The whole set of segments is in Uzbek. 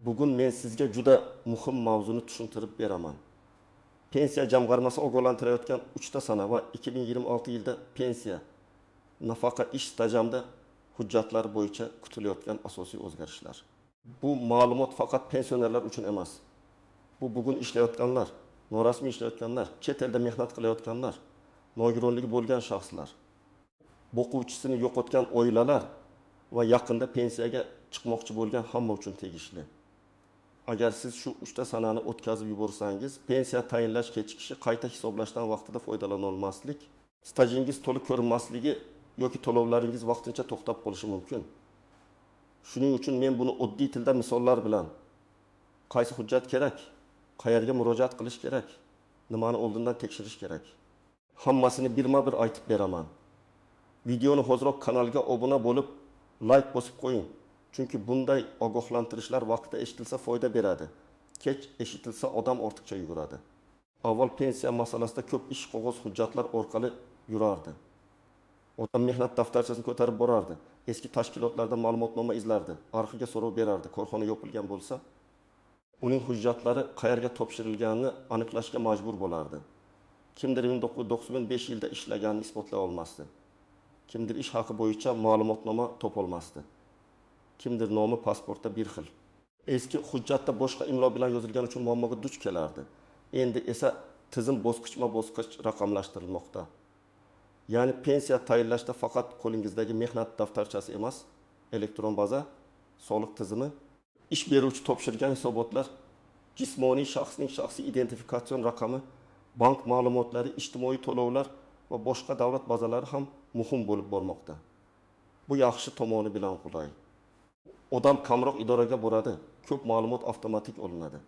Bugun men sizga juda muhim mavzuni tushuntirib beraman. Pensiya jamg'armasi ogohlantirayotgan uchta sana va 2026 yilda pensiya, nafaqa, ish staji hamda hujjatlar bo'yicha kutilayotgan asosiy o'zgarishlar. Bu ma'lumot faqat pensionerlar uchun emas. Bu bugun ishlayotganlar, norasmiy ishlayotganlar, chet elda mehnat qilayotganlar, nogironligi bo'lgan shaxslar, boquvchisini yo'qotgan oilalar va yaqinda pensiyaga chiqmoqchi bo'lgan hamma uchun tegishli. Agar siz shu uchta sanani o'tkazib yuborsangiz, pensiya tayinlash kechikishi, qayta hisoblashdan vaqtida foydalana olmaslik, stajingiz to'liq ko'rinmasligi yoki to'lovlaringiz vaqtincha to'xtab qolishi mumkin. Shuning uchun men buni oddiy tilda misollar bilan qaysi hujjat kerak, qayerga murojaat qilish kerak, nimani oldindan tekshirish kerak, hammasini birma-bir aytib beraman. Videoni hoziroq kanalga obuna bo'lib, like bosib qo'ying. Chunki bunday ogohlantirishlar vaqtida eshitilsa foyda beradi. Kech eshitilsa odam ortiqcha yuguradi. Avval pensiya masalasida ko'p ish qog'oz hujjatlar orqali yurardi. Odam mehnat daftarchasini ko'tarib borardi. Eski tashkilotlarda ma'lumotnoma izlardi, arxivga so'rov berardi. Korxona yopilgan bo'lsa, uning hujjatlari qayerga topshirilganini aniqlashga majbur bo'lardi. Kimdir 1995 yilda ishlaganini isbotlay olmasdi. Kimdir ish haqi bo'yicha ma'lumotnoma topolmasdi. Kimdir nomi pasportda bir xil. Eski hujjatda boshqa imlo bilan yozilgani uchun muammoga duch kelardi. Endi esa tizim bosqichma-bosqich raqamlashtirilmoqda. Ya'ni pensiya tayinlashda faqat qo'lingizdagi mehnat daftarchasi emas, elektron baza, soliq tizimi, ish beruvchi topshirgan hisobotlar, jismoniy shaxsning shaxsiy identifikatsion raqami, bank ma'lumotlari, ijtimoiy to'lovlar va boshqa davlat bazalari ham muhim bo'lib bormoqda. Bu yaxshi tomoni bilan qulay. Odam kamroq idoraga boradi, ko'p ma'lumot avtomatik olinadi.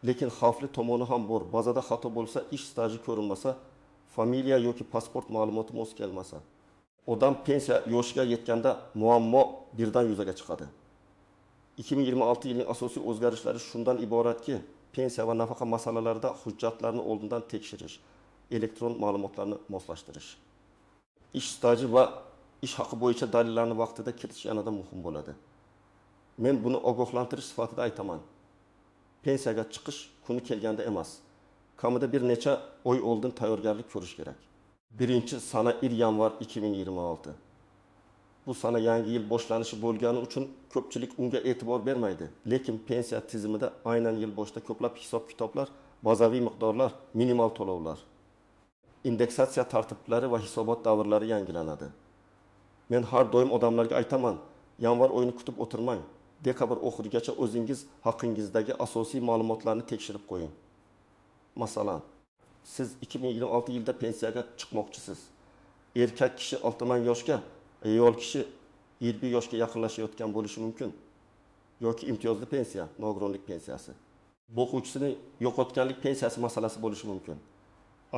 Lekin xavfli tomoni ham bor. Bazada xato bo'lsa, ish staji ko'rinmasa, familiya yoki pasport ma'lumoti mos kelmasa, odam pensiya yoshiga yetganda muammo birdan yuzaga chiqadi. 2026 yilning asosiy o'zgarishlari shundan iboratki, pensiya va nafaqa masalalarida hujjatlarni oldindan tekshirish, elektron ma'lumotlarni moslashtirish, ish staji va ish haqi bo'yicha dalillarni vaqtida kiritish yanada muhim bo'ladi. Men buni ogohlantirish sifatida aytaman. Pensiyaga chiqish kuni kelganda emas, kamida bir necha oy oldin tayyorgarlik ko'rish kerak. Birinchi sana 1 yanvar 2026. Bu sana yangi yil boshlanishi bo'lgani uchun ko'pchilik unga e'tibor bermaydi. Lekin pensiya tizimida aynan yil boshida ko'plab hisob-kitoblar, bazaviy miqdorlar, minimal to'lovlar, indeksatsiya tartiblari va hisobot davrlari yangilanadi. Men har doim odamlarga aytaman, yanvar oyini kutib o'tirmang. Dekabr oxirigacha o'zingiz haqingizdagi asosiy ma'lumotlarni tekshirib qo'ying. Masalan, siz 2026 yilda pensiyaga chiqmoqchisiz. Erkak kishi 60 yoshga, ayol kishi 20 yoshga yaqinlashayotgan bo'lishi mumkin. Yoki imtiyozli pensiya, nogironlik pensiyasi, boquvchisini yo'qotganlik pensiyasi masalasi bo'lishi mumkin.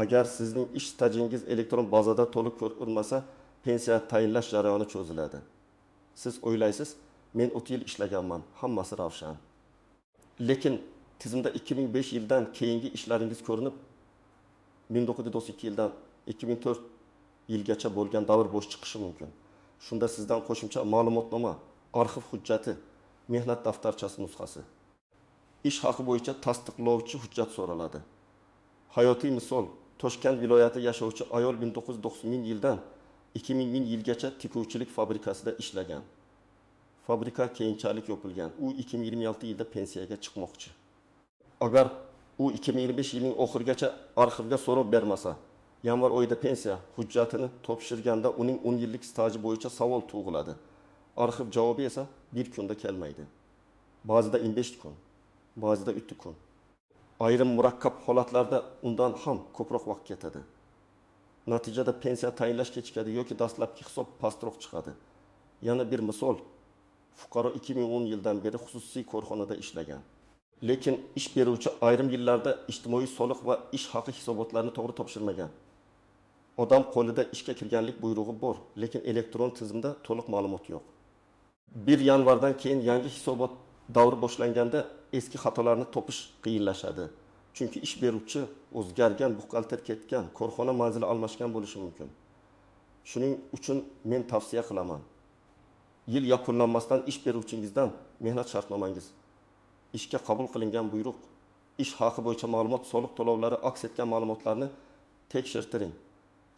Agar sizning ish stajingiz elektron bazada to'liq ko'rinmasa, pensiya tayinlash jarayoni cho'ziladi. Siz o'ylaysiz, men 30 yil ishlaganman, hammasi ravshan. Lekin tizimda 2005 yildan keyingi ishlaringiz ko'rinib, 1992 yildan 2004 yilgacha bo'lgan davr bo'sh chiqishi mumkin. Shunda sizdan qo'shimcha ma'lumotnoma, arxiv hujjati, mehnat daftarchasi nusxasi, ish haqi bo'yicha tasdiqlovchi hujjat so'raladi. Hayotiy misol, Toshkent viloyatida yashovchi ayol 1990 yildan 2000 yilgacha tikuvchilik fabrikasida ishlagan. Fabrika keyinchalik yopilgan. U 2026 yilda pensiyaga chiqmoqchi. Agar u 2025 yilning oxirigacha arxivga so'rov bermasa, yanvar oyida pensiya hujjatini topshirganda uning 10 yillik staji bo'yicha savol tug'iladi. Arxiv javobi esa bir kunda kelmaydi. Ba'zida 15 kun, ba'zida 3 kun. Ayrim murakkab holatlarda undan ham ko'proq vaqt ketadi. Natijada pensiya tayinlash kechikadi yoki dastlabki hisob pastroq chiqadi. Yana bir misol, fuqaro 2010 yildan beri xususiy korxonada ishlagan. Lekin ish beruvchi ayrim yillarda ijtimoiy soliq va ish haqi hisobotlarini to'g'ri topshirmagan. Odam qo'lida ishga kirganlik buyrug'i bor, lekin elektron tizimda to'liq ma'lumot yo'q. 1 yanvardan keyin yangi hisobot davri boshlanganda eski xatolarni topish qiyinlashadi. Chunki ish beruvchi o'zgargan, buxgalter ketgan, korxona manzili almashgan bo'lishi mumkin. Shuning uchun men tavsiya qilaman. Yil yakunlanmasdan ish beruvchingizdan mehnat shartnomangiz, ishga qabul qilingan buyruq, ish haqi bo'yicha ma'lumot, soliq to'lovlari aks etgan ma'lumotlarni tekshirtiring.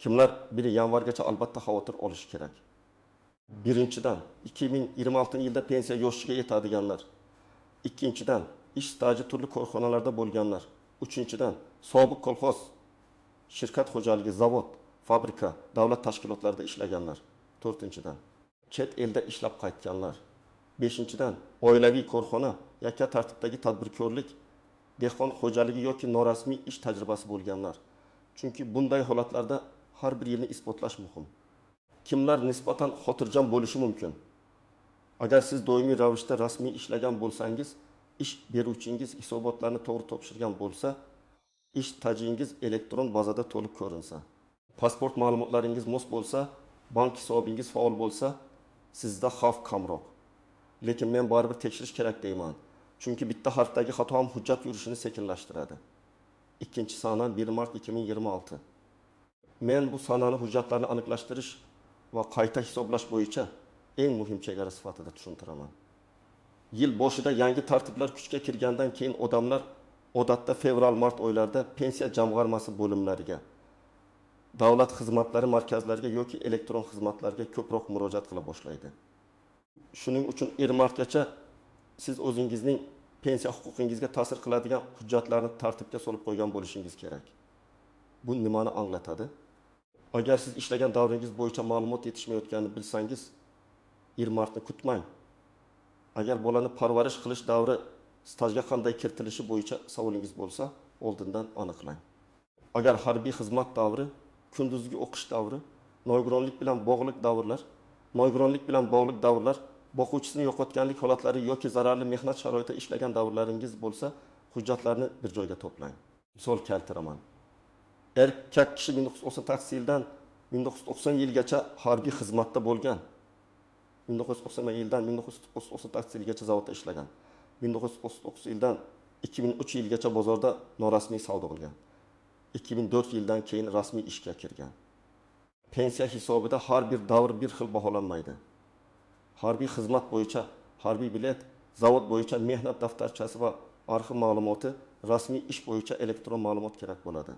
Kimlar 1 yanvargacha albatta xavotir olishi kerak? Birinchidan, 2026-yilda pensiya yoshiga yetadiganlar. Ikkinchidan, ish staji turli korxonalarda bo'lganlar. Uchinchidan, sobiq kolxoz, shirkat xo'jaligi, zavod, fabrika, davlat tashkilotlarida ishlaganlar. To'rtinchidan, chet elda ishlab qaytganlar. Beshinchidan, oilaviy korxona, yakka tartibdagi tadbirkorlik, dehqon xo'jaligi yoki norasmiy ish tajribasi bo'lganlar. Chunki bunday holatlarda har bir yilni isbotlash muhim. Kimlar nisbatan xotirjam bo'lishi mumkin? Agar siz doimiy ravishda rasmiy ishlagan bo'lsangiz, ish beruvchingiz hisobotlarni to'g'ri topshirgan bo'lsa, ish stajingiz elektron bazada to'liq ko'rinsa, pasport ma'lumotlaringiz mos bo'lsa, bank hisobingiz faol bo'lsa, sizda xavf kamroq. Lekin men baribir tekshirish kerak deyman. Chunki bitta harfdagi xato ham hujjat yurishini sekinlashtiradi. Ikkinchi sana 1 mart 2026. Men bu sanani hujjatlarni aniqlashtirish va qayta hisoblash bo'yicha eng muhim chegara sifatida tushuntiraman. Yil boshida yangi tartiblar kuchga kirgandan keyin odamlar odatda fevral-mart oylarida pensiya jamg'armasi bo'limlariga, davlat xizmatlari markazlariga yoki elektron xizmatlarga ko'proq murojaat qila boshlaydi. Shuning uchun 1 martgacha siz o'zingizning pensiya huquqingizga ta'sir qiladigan hujjatlarni tartibga solib qo'ygan bo'lishingiz kerak. Bu nimani anglatadi? Agar siz ishlagan davringiz bo'yicha ma'lumot yetishmayotganini bilsangiz, 1 martni kutmang. Agar bolani parvarish qilish davri stajga qanday kiritilishi bo'yicha savolingiz bo'lsa, oldindan aniqlang. Agar harbiy xizmat davri, kunduzgi o'qish davri, nogironlik bilan bog'liq davrlar, boquvchisini yo'qotganlik holatlari yoki zararli mehnat sharoitida ishlagan davrlaringiz bo'lsa, hujjatlarni bir joyga to'plang. Misol keltiraman. Erkak kishi 1998 yildan 1990 yilgacha harbiy xizmatda bo'lgan. 1990 yildan 1998 yilgacha zavodda ishlagan. 1999 yildan 2003 yilgacha bozorda norasmiy savdo qilgan. 2004 yildan keyin rasmiy ishga kirgan. Pensiya hisobida har bir davr bir xil baholanmaydi. Harbiy xizmat bo'yicha harbiy bilet, zavod bo'yicha mehnat daftarchasi va arxiv ma'lumoti, rasmiy ish bo'yicha elektron ma'lumot kerak bo'ladi.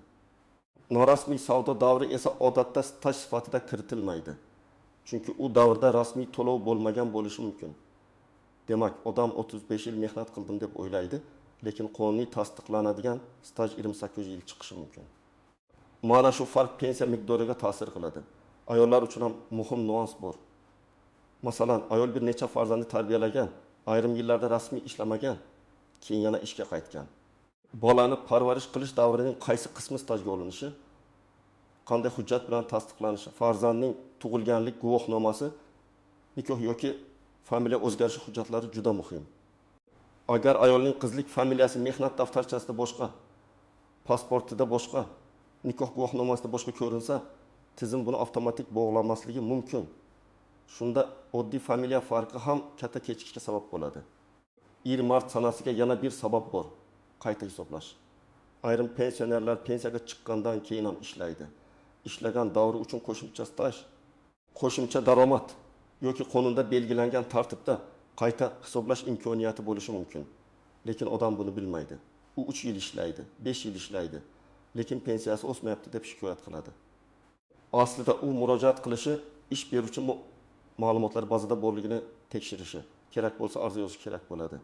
Norasmiy savdo davri esa odatda staj sifatida kiritilmaydi. Chunki u davrda rasmiy to'lov bo'lmagan bo'lishi mumkin. Demak, odam 35 yil mehnat qildim deb o'ylaydi, lekin qonuniy tasdiqlanadigan staj 28 yil chiqishi mumkin. Mana shu farq pensiya miqdoriga ta'sir qiladi. Ayollar uchun ham muhim nuans bor. Masalan, ayol bir necha farzandni tarbiyalagan, ayrim yillarda rasmiy ishlamagan, keyin yana ishga qaytgan. Bolani parvarish qilish davrining qaysi qismi stajga olinishi, qanday hujjat bilan tasdiqlanishi, farzandning tug'ilganlik guvohnomasi, nikoh yoki familiya o'zgarishi hujjatlari juda muhim. Agar ayolning qizlik familiyasi mehnat daftarchasida boshqa, pasportida boshqa, nikoh guvohnomasida boshqa ko'rinsa, tizim buni avtomatik bog'lamasligi mumkin. Shunda oddiy familiya farqi ham katta kechikishga sabab bo'ladi. 1 mart sanasiga yana bir sabab bor: qayta hisoblash. Ayrim pensionerlar pensiyaga chiqqandan keyin ham ishlaydi. Ishlagan davri uchun qo'shimcha staj, qo'shimcha daromad yoki qonunda belgilangan tartibda qayta hisoblash imkoniyati bo'lishi mumkin. Lekin odam buni bilmaydi. U 3 yil ishlaydi, 5 yil ishlaydi, lekin pensiyasi o'smayapti deb shikoyat qiladi. Aslida u murojaat qilishi, ish beruvchi ma'lumotlar bazada borligini tekshirishi, kerak bo'lsa arza yozish kerak bo'ladi.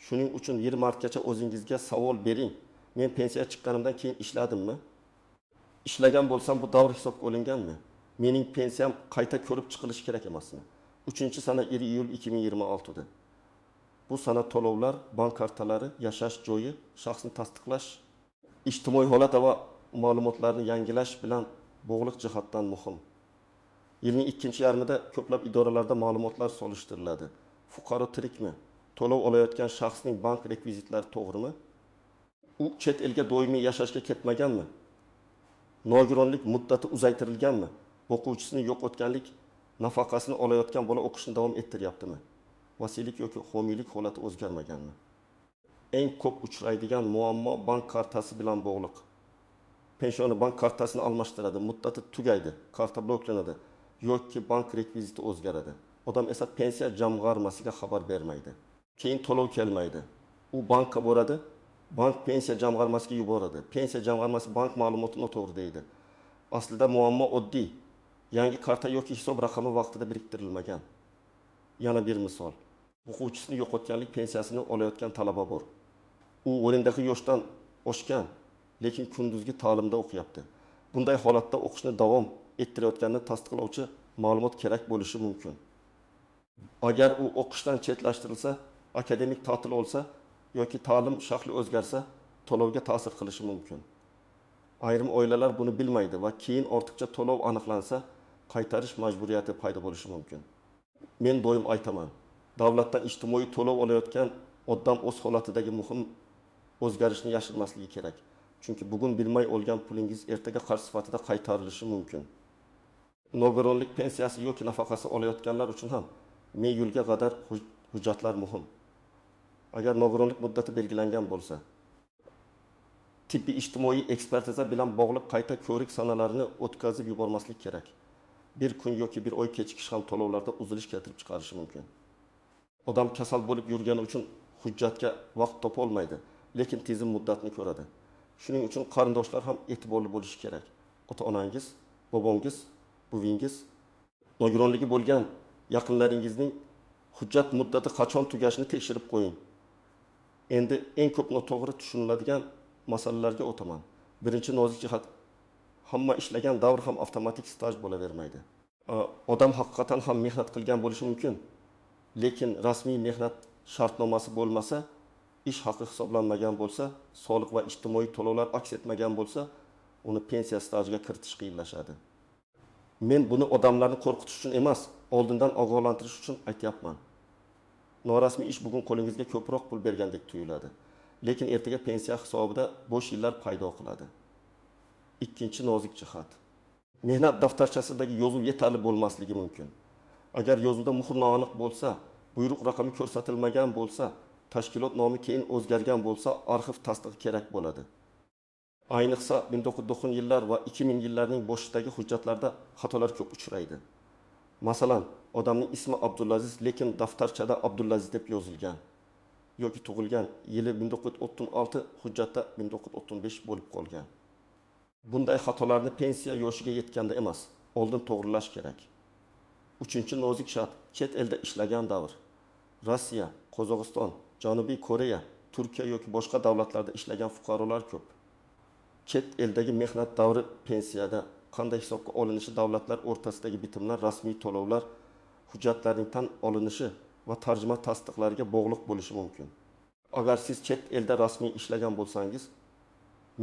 Shuning uchun 1 martgacha o'zingizga savol bering. Men pensiyaga chiqqanimdan keyin ishladimmi? Ishlagan bo'lsam bu davr hisobga olinganmi? Mening pensiyam qayta ko'rib chiqilishi kerak emasmi? 3-sana 1 iyul 2026da. Bu sana to'lovlar, bank kartalari, yashash joyi, shaxsni tasdiqlash, ijtimoiy holat va ma'lumotlarni yangilash bilan bog'liq jihatdan muhim. Yilning ikkinchi yarmida ko'plab idoralarda ma'lumotlar solishtiriladi. Fuqaro tirikmi? To'lov olayotgan shaxsning bank rekvizitlari to'g'rimi? U chet elga doimiy yashashga ketmaganmi? Nogironlik muddati uzaytirilganmi? Boquvchisini yo'qotganlik nafaqasini olayotgan bola o'qishni davom ettiryaptimi? Vasiylik yoki homiylik holati o'zgarmaganmi? Eng ko'p uchraydigan muammo bank kartasi bilan bog'liq. Pensioner bank kartasini almashtiradi, muddati tugaydi, karta bloklanadi yoki bank rekviziti o'zgaradi. Odam esa pensiya jamg'armasiga xabar bermaydi. Keyin to'lov kelmaydi. U bankka boradi, bank pensiya jamg'armasiga yuboradi, pensiya jamg'armasi bank ma'lumoti noto'g'ri deydi. Aslida muammo oddiy: yangi karta yoki hisob raqami vaqtida biriktirilmagan. Yana bir misol. O'quvchisini yo'qotganlik pensiyasini olayotgan talaba bor. U o'rindagi yoshdan oshgan, lekin kunduzgi ta'limda o'qiyapti. Bunday holatda o'qishni davom ettirayotganini tasdiqlovchi ma'lumot kerak bo'lishi mumkin. Agar u o'qishdan chetlashtirilsa, akademik ta'til olsa yoki ta'lim shakli o'zgarsa, to'lovga ta'sir qilishi mumkin. Ayrim oilalar buni bilmaydi va keyin ortiqcha to'lov aniqlansa, qaytarish majburiyati paydo bo'lishi mumkin. Men doim aytaman, davlatdan ijtimoiy to'lov olayotgan odam o'z holatidagi muhim o'zgarishni yashirmasligi kerak. Chunki bugun bilmay olgan pulingiz ertaga qarz sifatida qaytarilishi mumkin. Nogironlik pensiyasi yoki nafaqasi olayotganlar uchun ham meyulga qadar hujjatlar muhim. Agar nogironlik muddati belgilangan bo'lsa, tibbiy ijtimoiy ekspertiza bilan bog'liq qayta ko'rik sanalarini o'tkazib yubormaslik kerak. Bir kun yoki bir oy kechikish ham to'lovlarda uzilish keltirib chiqarishi mumkin. Odam kasal bo'lib yurgani uchun hujjatga vaqt topa olmaydi, lekin tizim muddatni ko'radi. Shuning uchun qarindoshlar ham e'tiborli bo'lishi kerak. Ota-onangiz, bobongiz, buvingiz, nogironligi bo'lgan yaqinlaringizning hujjat muddati qachon tugashini tekshirib qo'ying. Endi eng ko'p noto'g'ri tushuniladigan masalalarga o'taman. Birinchi nozik jihat, hamma ishlagan davr ham avtomatik staj bo'lavermaydi. Odam haqiqatan ham mehnat qilgan bo'lishi mumkin, lekin rasmiy mehnat shartnomasi bo'lmasa, ish haqi hisoblanmagan bo'lsa, soliq va ijtimoiy to'lovlar aks etmagan bo'lsa, uni pensiya stajiga kiritish qiyinlashadi. Men buni odamlarni qo'rqitish uchun emas, oldindan ogohlantirish uchun aytyapman. Norasmiy ish bugun qo'lingizga ko'proq pul bergandek tuyuladi, lekin ertaga pensiya hisobida bo'sh yillar paydo qiladi. Ikkinchi nozik jihat. Mehnat daftarchasidagi yozuv yetarli bo'lmasligi mumkin. Agar yozuvda muhr noaniq bo'lsa, buyruq raqami ko'rsatilmagan bo'lsa, tashkilot nomi keyin o'zgargan bo'lsa, arxiv tasdig'i kerak bo'ladi. Ayniqsa 1990 yillar va 2000 yillarning boshidagi hujjatlarda xatolar ko'p uchraydi. Masalan, odamning ismi Abdulaziz, lekin daftarchada Abdulaziz deb yozilgan yoki tug'ilgan yili 1936 hujjatda 1935 bo'lib qolgan. Bunday xatolarni pensiya yoshiga yetganda emas, oldin to'g'rilash kerak. Uchinchi nozik shart, chet elda ishlagan davr. Rossiya, Qozog'iston, Janubiy Koreya, Turkiya yoki boshqa davlatlarda ishlagan fuqarolar ko'p. Chet eldagi mehnat davri pensiyada qanday hisobga olinishi davlatlar o'rtasidagi bitimlar, rasmiy to'lovlar, hujjatlarning tan olinishi va tarjima tasdiqlariga bog'liq bo'lishi mumkin. Agar siz chet elda rasmiy ishlagan bo'lsangiz,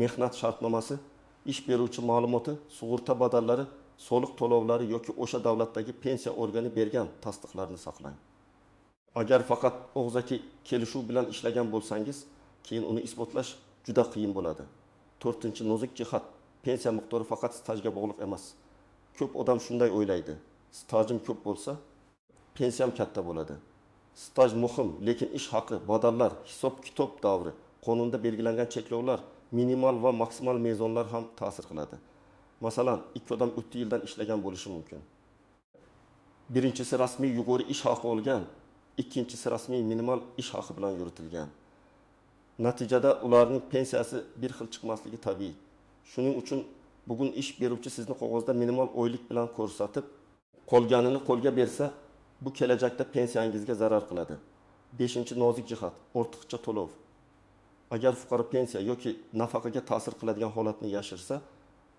mehnat shartnomasi, ish beruvchi ma'lumoti, sug'urta badallari, soliq to'lovlari yoki o'sha davlatdagi pensiya organi bergan tasdiqlarni saqlang. Agar faqat og'zaki kelishuv bilan ishlagan bo'lsangiz, keyin uni isbotlash juda qiyin bo'ladi. To'rtinchi nozik jihat, pensiya miqdori faqat stajga bog'liq emas. Ko'p odam shunday o'ylaydi. Stajim ko'p bo'lsa, pensiyam katta bo'ladi. Staj muhim, lekin ish haqi, badallar, hisob-kitob davri, qonunda belgilangan cheklovlar, minimal va maksimal mezonlar ham ta'sir qiladi. Masalan, ikki odam 30 yildan ishlagan bo'lishi mumkin. Birinchisi rasmiy yuqori ish haqi olgan, ikkinchisi rasmiy minimal ish haqi bilan yuritilgan. Natijada ularning pensiyasi bir xil chiqmasligi tabiiy. Shuning uchun bugun ish beruvchi sizni qog'ozda minimal oylik bilan ko'rsatib, qolganini qo'lga bersa, bu kelajakda pensiyangizga zarar qiladi. Beshinchi nozik jihat, ortiqcha to'lov. Agar fuqaro pensiya yoki nafaqaga ta'sir qiladigan holatni yashirsa,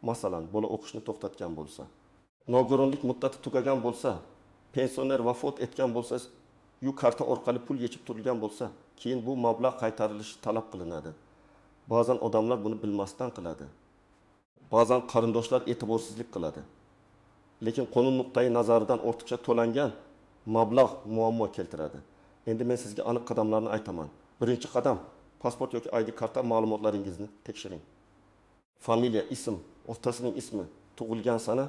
masalan, bola o'qishni to'xtatgan bo'lsa, nogironlik muddati tugagan bo'lsa, pensioner vafot etgan bo'lsa, yu karta orqali pul yechib turilgan bo'lsa, keyin bu mablag' qaytarilishi talab qilinadi. Ba'zan odamlar buni bilmasdan qiladi. Ba'zan qarindoshlar e'tiborsizlik qiladi. Lekin qonun nuqtai nazaridan ortiqcha to'langan mablag' muammo keltiradi. Endi men sizga aniq qadamlarni aytaman. Birinchi qadam, pasport yoki ID karta ma'lumotlaringizni tekshiring. Familiya, ism, otasining ismi, tug'ilgan sana,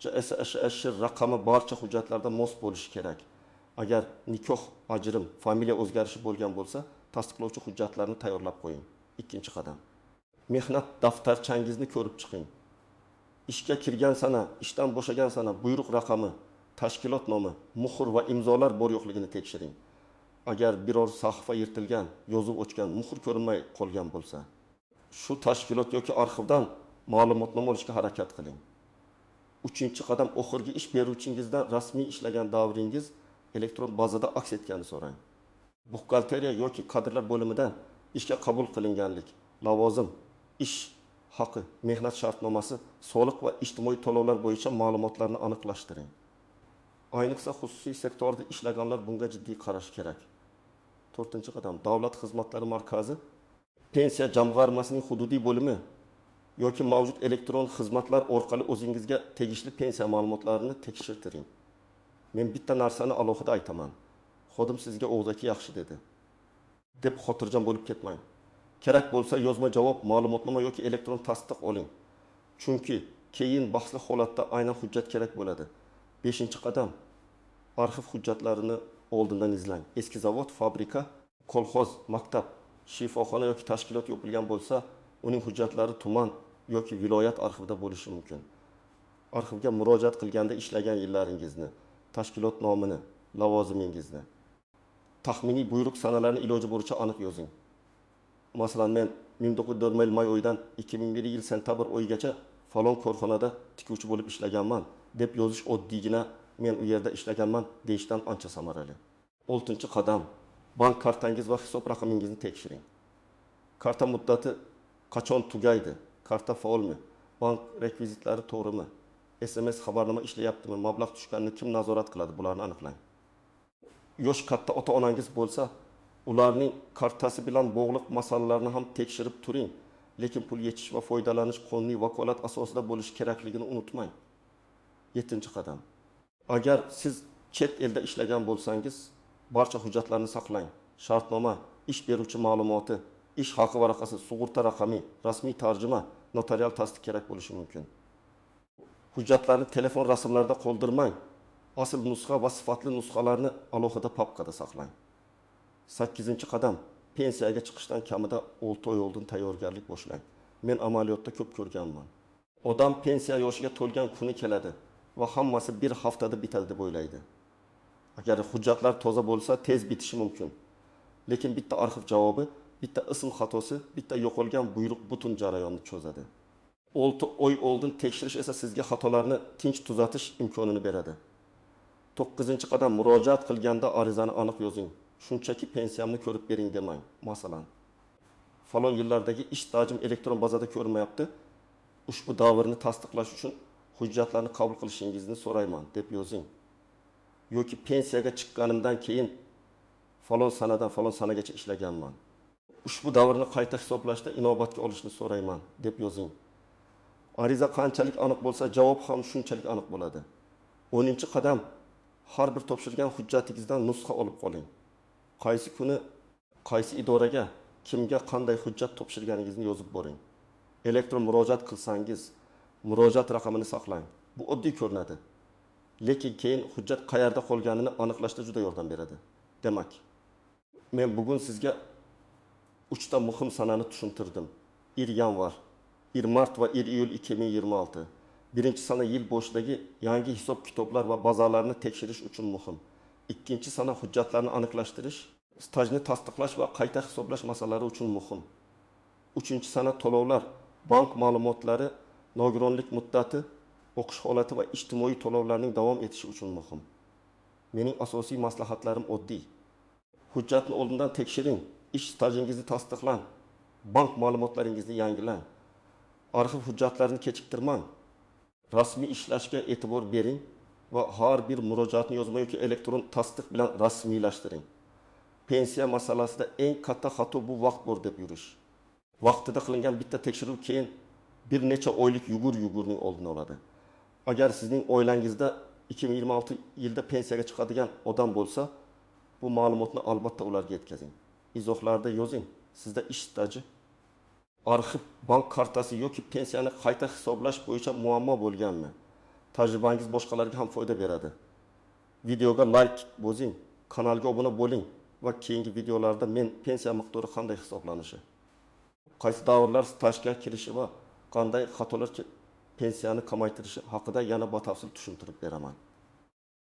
JSSH raqami barcha hujjatlarda mos bo'lishi kerak. Agar nikoh, ajrim, familiya o'zgarishi bo'lgan bo'lsa, tasdiqlovchi hujjatlarni tayyorlab qo'ying. Ikkinchi qadam. Mehnat daftarchangizni ko'rib chiqing. Ishga kirgan sana, ishdan bo'shagan sana, buyruq raqami, tashkilot nomi, muhr va imzolar bor yo'qligini tekshiring. Agar biror sahifa yirtilgan, yozuv o'chgan, muhr ko'rinmay qolgan bo'lsa, shu tashkilot yoki arxivdan ma'lumotnoma olishga harakat qiling. Uchinchi qadam, oxirgi ish beruvchingizdan rasmiy ishlagan davringiz elektron bazada aks etganini so'rang. Buxgalteriya yoki kadrlar bo'limidan ishga qabul qilinganlik, lavozim, ish haqi, mehnat shartnomasi, soliq va ijtimoiy to'lovlar bo'yicha ma'lumotlarni aniqlashtiring. Ayniqsa xususiy sektorda ishlaganlar bunga jiddiy qarash kerak. To'rtinchi qadam, Davlat xizmatlari markazi, pensiya jamg'armasining hududiy bo'limi yoki mavjud elektron xizmatlar orqali o'zingizga tegishli pensiya ma'lumotlarini tekshirtiring. Men bitta narsani alohida aytaman. Xodim sizga og'zaki yaxshi dedi deb xotirjam bo'lib ketmang. Kerak bo'lsa yozma javob, ma'lumotnoma yoki elektron tasdiq oling. Chunki keyin bahsli holatda aynan hujjat kerak bo'ladi. Beshinchi qadam, arxiv hujjatlarini oldindan izlang. Eski zavod, fabrika, kolxoz, maktab, shifoxona yoki tashkilot yopilgan bo'lsa, uning hujjatlari tuman yoki viloyat arxivida bo'lishi mumkin. Arxivga murojaat qilganda ishlagan yillaringizni, tashkilot nomini, lavozimingizni, taxminiy buyruq sanalarini iloji boricha aniq yozing. Masalan, men 1904 yil may oyidan 2001 yil sentabr oyigacha falon korxonada tikuvchi bo'lib ishlaganman deb yozish oddiygina men u yerda ishlaganman deyishdan ancha samarali. Oltinchi qadam, bank kartangiz va hisob raqamingizni tekshiring. Karta muddati qachon tugaydi? Karta faolmi? Bank rekvizitlari to'g'rimi? SMS xabarnoma ishlayaptimi? Mablag' tushganini kim nazorat qiladi? Bularni aniqlang. Yosh katta ota-onangiz bo'lsa, ularning kartasi bilan bog'liq masalalarni ham tekshirib turing. Lekin pul yechish va foydalanish qonuniy vakolat asosida bo'lishi kerakligini unutmang. Yettinchi qadam. Agar siz chet elda ishlagan bo'lsangiz, barcha hujjatlarni saqlang. Shartnoma, ish beruvchi ma'lumoti, ish haqi varaqasi, sug'urta raqami, rasmiy tarjima, notarial tasdiq kerak bo'lishi mumkin. Hujjatlarni telefon rasmlarida qoldirmang. Asl nusxa va sifatli nusxalarni alohida papkada saqlang. Sakkizinchi qadam, pensiyaga chiqishdan kamida 6 oy oldin tayyorgarlik boshlang. Men amaliyotda ko'p ko'rganman. Odam pensiya yoshiga to'lgan kuni keladi va hammasi bir haftada bitadi deb o'ylaydi. Agar hujjatlar toza bo'lsa, tez bitishi mumkin. Lekin bitta arxiv javobi, bitta ism xatosi, bitta yo'qolgan buyruq butun jarayonni cho'zadi. 6 oy oldin tekshirish esa sizga xatolarni tinch tuzatish imkonini beradi. 9-qadam, murojaat qilganda arizani aniq yozing. Shunchaki pensiyamni ko'rib bering demang. Masalan, falon yillardagi ish stajim elektron bazada ko'rinmayapti. Ushbu davrni tasdiqlash uchun hujjatlarni qabul qilishingizni so'rayman deb yozing. Yoki pensiyaga chiqqanimdan keyin falon sanadan falon sanagacha ishlaganman. Ushbu davrni qayta hisoblashda inobatga olishni so'rayman deb yozing. Ariza qanchalik aniq bo'lsa, javob ham shunchalik aniq bo'ladi. 10-qadam, har bir topshirgan hujjatingizdan nusxa olib qoling. Qaysi kuni, qaysi idoraga, kimga qanday hujjat topshirganingizni yozib boring. Elektron murojaat qilsangiz, murojaat raqamini saqlang. Bu oddiy ko'rinadi. Lekin keyin hujjat qayerda qolganini aniqlashda juda yordam beradi. Demak, men bugun sizga 3 ta muhim sanani tushuntirdim. 1 yanvar, 1 mart va 1 iyul 2026. Birinchi sana yil boshidagi yangi hisob-kitoblar va bazalarni tekshirish uchun muhim. Ikkinchi sana hujjatlarni aniqlashtirish, stajni tasdiqlash va qayta hisoblash masalalari uchun muhim. Uchinchi sana to'lovlar, bank ma'lumotlari, nogironlik muddati, o'qish holati va ijtimoiy to'lovlarning davom etishi uchun muhim. Mening asosiy maslahatlarim oddiy. Hujjatni oldindan tekshiring, ish stajingizni tasdiqlang, bank ma'lumotlaringizni yangilang, arxiv hujjatlarini kechiktirmang, rasmiy ishlashga e'tibor bering va har bir murojaatni yozma yoki elektron tasdiq bilan rasmiylashtiring. Pensiya masalasida eng katta xato bu vaqt bor deb yurish. Vaqtida qilingan bitta tekshiruv keyin bir necha oylik yugur-yugurning oldini oladi. Agar sizning oilangizda 2026 yilda pensiyaga chiqadigan odam bo'lsa, bu ma'lumotni albatta ularga yetkazing. Izohlarda yozing. Sizda ish staji, arxiv, bank kartasi yoki pensiyani qayta hisoblash bo'yicha muammo bo'lganmi? Tajribangiz boshqalarga ham foyda beradi. Videoga like bosing, kanalga obuna bo'ling va keyingi videolarda men pensiya miqdori qanday hisoblanishi, qaysi davrlar stajga kirishi va qanday xatolar pensiyani kamaytirishi haqida yana batafsil tushuntirib beraman.